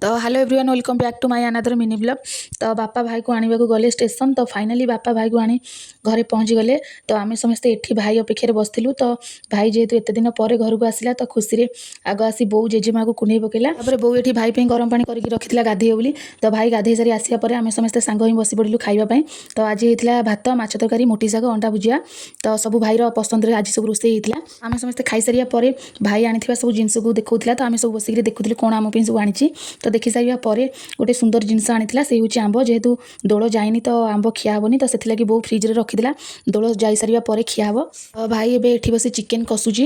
ତ hello everyone, welcome back to my another mini vlog। ତ ବାପା ଭାଇକୁ ଆଣିବାକୁ ଗଲେ ଷ୍ଟେସନ୍। ତ ଫାଇନାଲି ବାପା ଭାଇକୁ ଆଣି ଘରେ ପହଞ୍ଚିଗଲେ। ତ ଆମେ ସମସ୍ତେ ଏଠି ଭାଇ ଅପେକ୍ଷାରେ ବସିଥିଲୁ। ତ ଭାଇ ଯେହେତୁ ଏତେ ଦିନ ପରେ ଘରକୁ ଆସିଲା, ତ ଖୁସିରେ ଆଗ ଆସି ବୋଉ ଜେଜେମାକୁ କୁଣ୍ଢେଇ ପକେଇଲା। ତାପରେ ବୋଉ ଏଠି ଭାଇ ପାଇଁ ଗରମ ପାଣି କରିକି ରଖିଥିଲା ଗାଧେଇବ ବୋଲି। ତ ଭାଇ ଗାଧେଇ ସାରି ଆସିବା ପରେ ଆମେ ସମସ୍ତେ ସାଙ୍ଗ ହିଁ ବସି ପଡ଼ିଲୁ ଖାଇବା ପାଇଁ। ତ ଆଜି ହେଇଥିଲା ଭାତ, ମାଛ ତରକାରୀ, ମୋଟି ଶାଗ, ଅଣ୍ଡା ଭୁଜିଆ। ତ ସବୁ ଭାଇର ପସନ୍ଦରେ ଆଜି ସବୁ ରୋଷେଇ ହେଇଥିଲା। ଆମେ ସମସ୍ତେ ଖାଇସାରିବା ପରେ ଭାଇ ଆଣିଥିବା ସବୁ ଜିନିଷକୁ ଦେଖାଉଥିଲା। ତ ଆମେ ସବୁ ବସିକିରି ଦେଖୁଥିଲୁ କ'ଣ ଆମ ପାଇଁ ସବୁ ଆଣିଛି। ତ ଦେଖି ସାରିବା ପରେ ଗୋଟେ ସୁନ୍ଦର ଜିନିଷ ଆଣିଥିଲା, ସେ ହେଉଛି ଆମ୍ବ। ଯେହେତୁ ଦୋଳ ଯାଇନି, ତ ଆମ୍ବ ଖିଆ ହେବନି। ତ ସେଥିଲାଗି ବୋଉ ଫ୍ରିଜରେ ରଖିଥିଲା, ଦୋଳ ଯାଇସାରିବା ପରେ ଖିଆ ହେବ। ତ ଭାଇ ଏବେ ଏଠି ବସି ଚିକେନ୍ କଷୁଛି।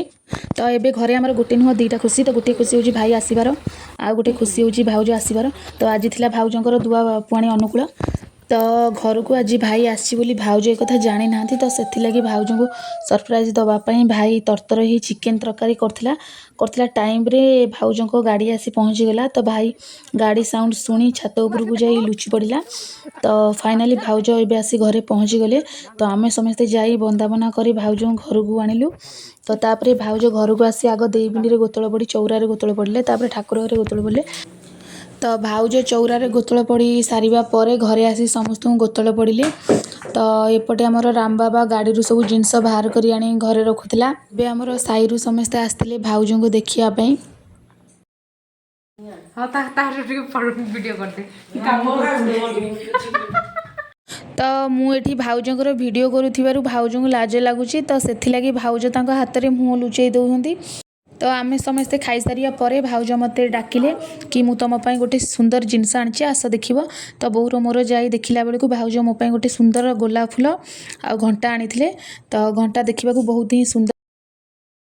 ତ ଏବେ ଘରେ ଆମର ଗୋଟେ ନୁହଁ, ଦୁଇଟା ଖୁସି। ତ ଗୋଟିଏ ଖୁସି ହେଉଛି ଭାଇ ଆସିବାର, ଆଉ ଗୋଟେ ଖୁସି ହେଉଛି ଭାଉଜ ଆସିବାର। ତ ଆଜି ଥିଲା ଭାଉଜଙ୍କର ଦୁଆ ପୁଆଣି ଅନୁକୂଳ। ତ ଘରକୁ ଆଜି ଭାଇ ଆସିଛି ବୋଲି ଭାଉଜ ଏ କଥା ଜାଣିନାହାନ୍ତି। ତ ସେଥିଲାଗି ଭାଉଜଙ୍କୁ ସରପ୍ରାଇଜ୍ ଦେବା ପାଇଁ ଭାଇ ତରତର ହେଇ ଚିକେନ୍ ତରକାରୀ କରୁଥିଲା। କରୁଥିଲା ଟାଇମ୍ରେ ଭାଉଜଙ୍କ ଗାଡ଼ି ଆସି ପହଞ୍ଚିଗଲା। ତ ଭାଇ ଗାଡ଼ି ସାଉଣ୍ଡ ଶୁଣି ଛାତ ଉପରକୁ ଯାଇ ଲୁଚି ପଡ଼ିଲା। ତ ଫାଇନାଲି ଭାଉଜ ଏବେ ଆସି ଘରେ ପହଞ୍ଚିଗଲେ। ତ ଆମେ ସମସ୍ତେ ଯାଇ ବନ୍ଦାପନା କରି ଭାଉଜଙ୍କୁ ଘରକୁ ଆଣିଲୁ। ତ ତାପରେ ଭାଉଜ ଘରକୁ ଆସି ଆଗ ଦେଇ ପିଣ୍ଡିରେ ଗୋତଳ ପଡ଼ି, ଚଉରାରେ ଗୋତଳ ପଡ଼ିଲେ, ତାପରେ ଠାକୁର ଘରେ ଗୋତଳ ପଡ଼ିଲେ। ତ ଭାଉଜ ଚଉରାରେ ଗୋତଳ ପଡ଼ି ସାରିବା ପରେ ଘରେ ଆସି ସମସ୍ତଙ୍କୁ ଗୋତଳ ପଡ଼ିଲେ। ତ ଏପଟେ ଆମର ରାମ ବାବା ଗାଡ଼ିରୁ ସବୁ ଜିନିଷ ବାହାର କରି ଆଣି ଘରେ ରଖୁଥିଲା। ଏବେ ଆମର ସାହିରୁ ସମସ୍ତେ ଆସିଥିଲେ ଭାଉଜଙ୍କୁ ଦେଖିବା ପାଇଁ। ହଁ, ତାର ଟିକେ ଭିଡ଼ିଓ କରିଦେ, କାମ। ତ ମୁଁ ଏଠି ଭାଉଜଙ୍କର ଭିଡ଼ିଓ କରୁଥିବାରୁ ଭାଉଜଙ୍କୁ ଲାଜ ଲାଗୁଛି। ତ ସେଥିଲାଗି ଭାଉଜ ତାଙ୍କ ହାତରେ ମୁହଁ ଲୁଚେଇ ଦେଉଛନ୍ତି। ତ ଆମେ ସମସ୍ତେ ଖାଇସାରିବା ପରେ ଭାଉଜ ମୋତେ ଡାକିଲେ କି ମୁଁ ତୁମ ପାଇଁ ଗୋଟେ ସୁନ୍ଦର ଜିନିଷ ଆଣିଛି, ଆସ ଦେଖିବ। ତ ବୋଉର ମୋର ଯାଇ ଦେଖିଲା ବେଳକୁ ଭାଉଜ ମୋ ପାଇଁ ଗୋଟେ ସୁନ୍ଦର ଗୋଲାପ ଫୁଲ ଆଉ ଘଣ୍ଟା ଆଣିଥିଲେ। ତ ଘଣ୍ଟା ଦେଖିବାକୁ ବହୁତ ହିଁ ସୁନ୍ଦର।